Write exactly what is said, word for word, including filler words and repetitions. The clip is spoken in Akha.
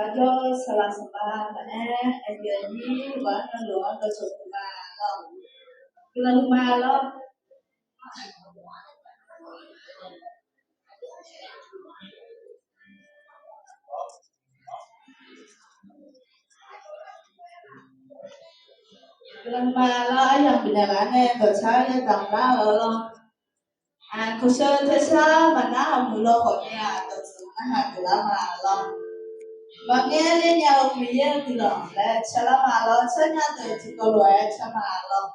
Aqjox saqlaq saqma maqaer, aqyuif aqnyir ghaq-anr navluf-anr dawqcawq puq ma lawr. Guiqlanq huiqma lawr. Guiqlanq huiqma lawr. Aryamq bifnaeq laf-anr nae dawqcar yadaq lar-eu lawr. Aqkuqsheu tersar maqnar-euq muiq law khawf nae-aq, dawqtsuif narhaq deuq lar ma lawr. Maqngeur ler nya-eu Miqyaer-euq guiqlanq laer car lar ma lawr. Carnya deuq tiqkawv lof-aer car ma lawr.